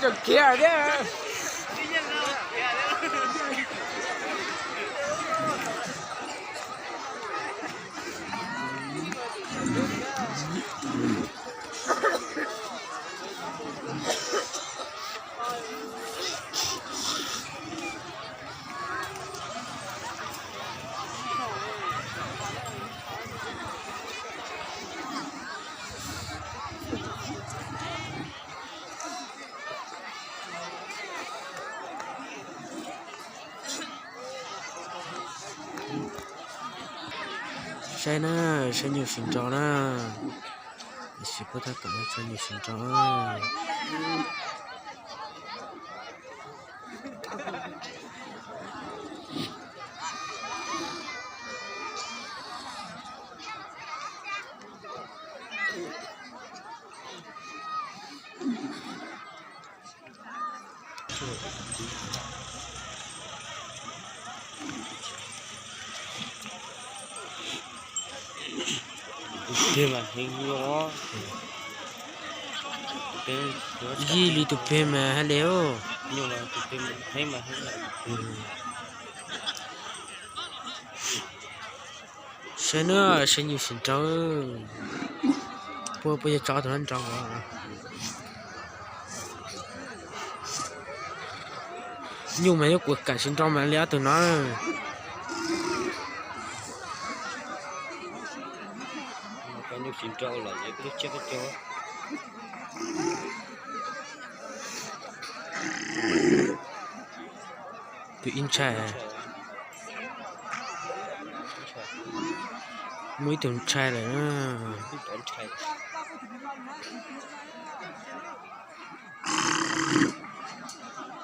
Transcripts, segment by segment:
Tseem khiav thiab. Saib na, saib nyuj siv nrau na. Tab sis puab tab tom saib nyuj siv nrau. Yij li tus peg mas hais li. Saib na, saib nyuj siv nrau. Puab, puab yuav tso ob tug no nrau. Nyuj mas yuav kuas kam siv nrau mas li ob tug no. Nyuj siv nrau los lub tsiab peb caug. Tus ib ntshai. Muaj ib tug ntshai lawm.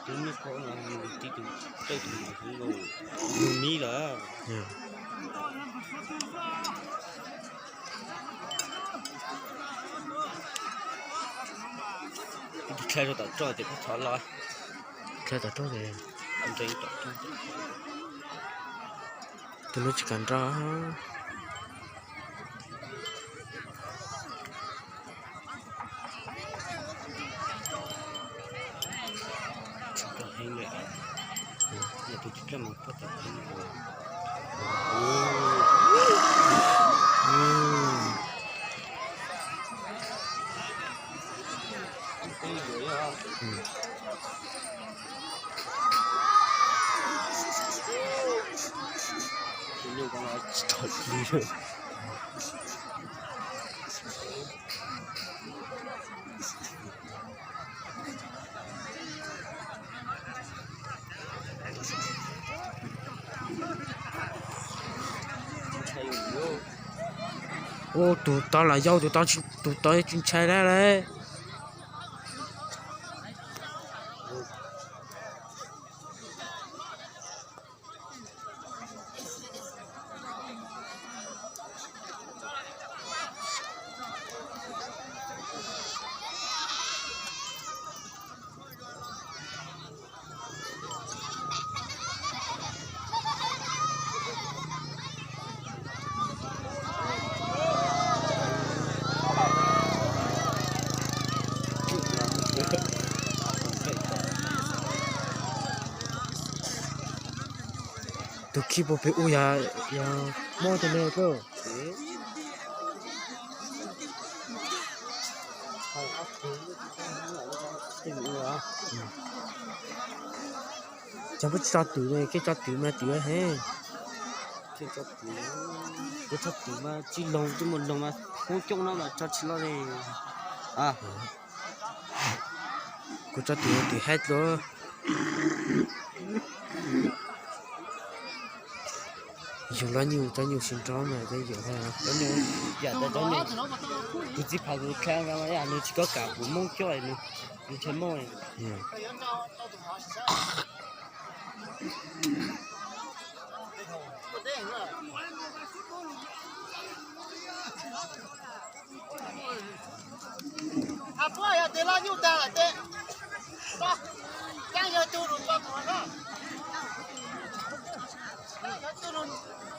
Tus niag ko no tib tug, tawj tus mus mib lawm. Ib tug dlhau rau tom roj ces koj thov los. Dlhau tom roj ces. Tus no tsis kam nrau. Ua tus tod los yau, tus tod, tus tod tsis ntshai dab lawm. Tus khib puag pem ub yog, yog Hmoob tus ne koj. Cov puab tsis tso twm ne, koj tso twm mas twm heev. Kuv tso twm mas tsis loog, tsis muaj loog mas Hmoob coob no mas tso tsis loj li. Kuv tso twm, twm haib dlua. Yug lub nyuj, cov nyuj siv nrau mas cov yug, yam tas cov nyuj, tus txiv phav kuv dlhau, yam nws tsis kam pum Hmoob coj, nws ntshe Hmoob. Tus no tsis tso twm, Puab yog tes loj nyuj tag lawm tes, caab yawg tug lug tso kuv no, caab yawg tug lug,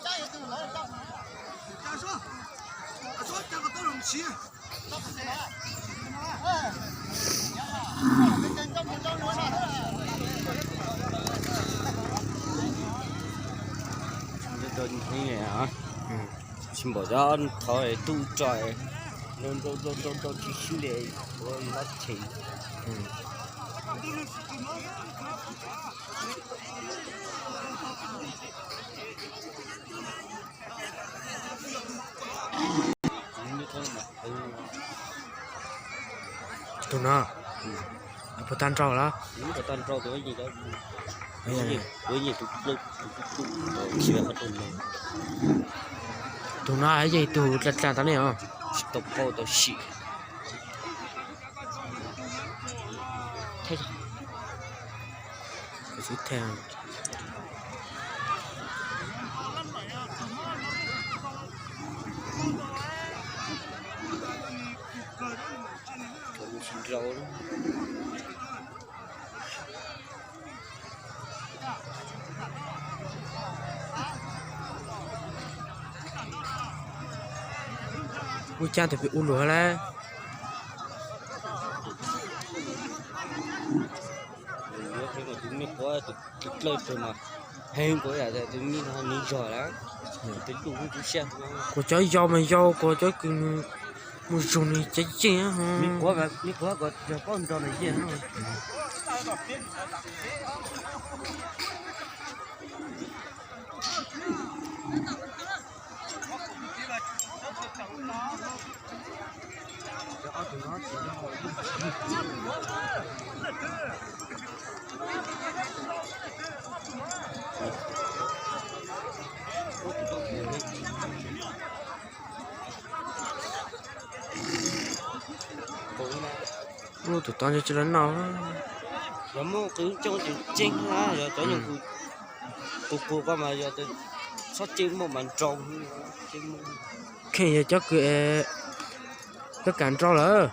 caab yawg tug lug tso kuv no. Tsis npaum cov thov tuj tso, nrau nrau nrau nrau tsis swb li, ua lab cheem. Tus no puas tag nrau lawm? Tus no yeej tus dlaa dlaa tau ne os. Tsis tau paub tau sim. Ua caag tus pem ua luag lawm. Tus me quav tus dlawb pem mas heev, kuv yam tus me no nws zog lawm, tus luj kuv tsis siab. Kuv cov yau mas yau, kuv cov kws mus zug nws ceev ceev. Me quav, me quav kuv yog paub nrau nws yeej. Ub, tus tod ntshe tsis los noj. Yog muaj qws coob ces tseeb na, yog cov nyuag qus qus ko mas yog txhob ceeb muaj mas nrau. Kheej yog cov kws, cov kam nrau lawm.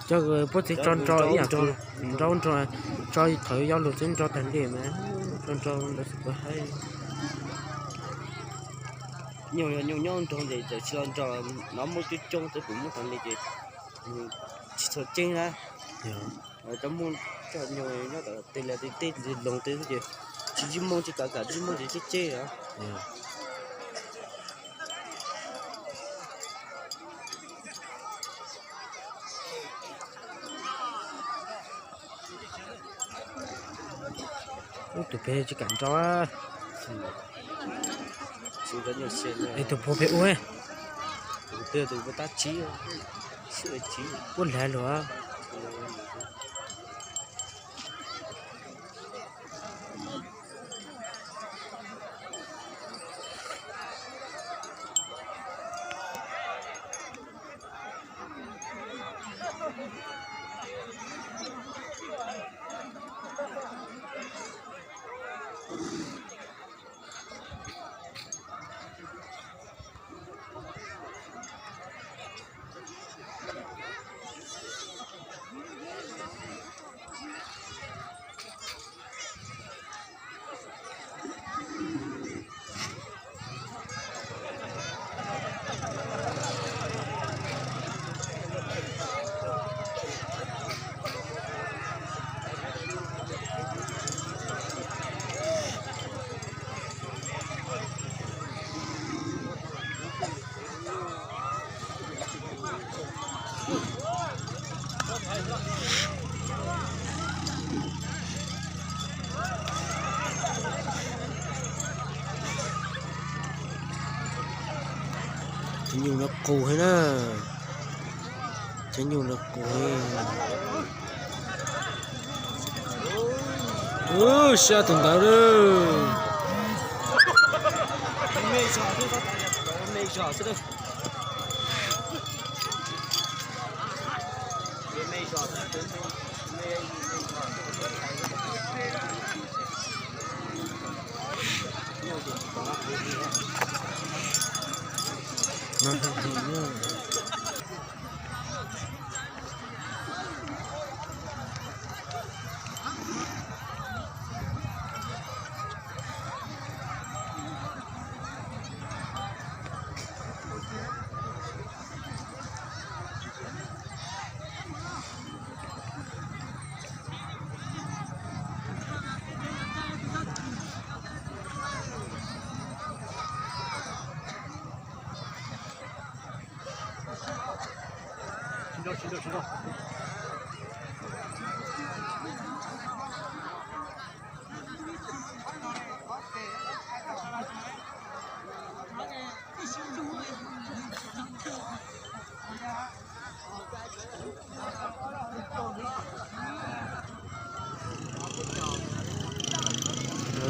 Cov puab txiv tso nrau ib yam nrau nrau, tso thawv yau lug txiv nrau tag nti mas tso nrau ntawd xwb puas haib. Nyuj yog nyuj nyob nrau ntawd txawm tsis los nrau, nov muaj coob coob txawm kuv muab tag li ces tsis txhua ceeb na. Cov muaj coj nyuj nyob tom tej liaj tej tej loog tej xwb ces tsis ntsib moog, tsis kam kam ntsib moog ces ceb ceb os. Ub, tus pem tsis kam nrau. Es tus puag pem ub, tus tab tsi, ub lag luag. Cov nyuj no qus heev na. Cov nyuj no qus heev. Ub, sab tus ntawd lawm. Cov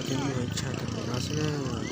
nyuj tshaj tau no xwb na.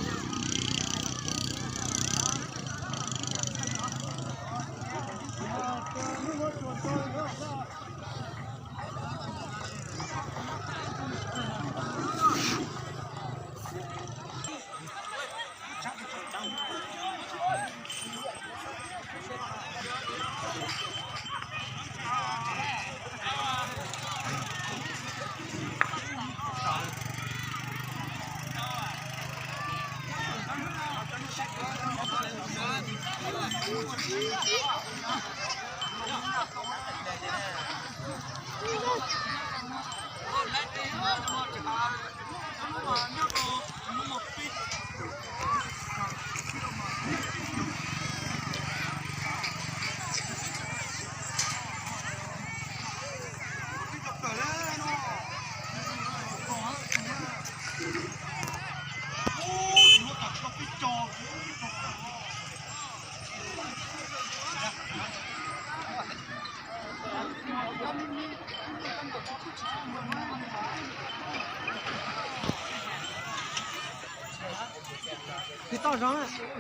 Peb toj zoo.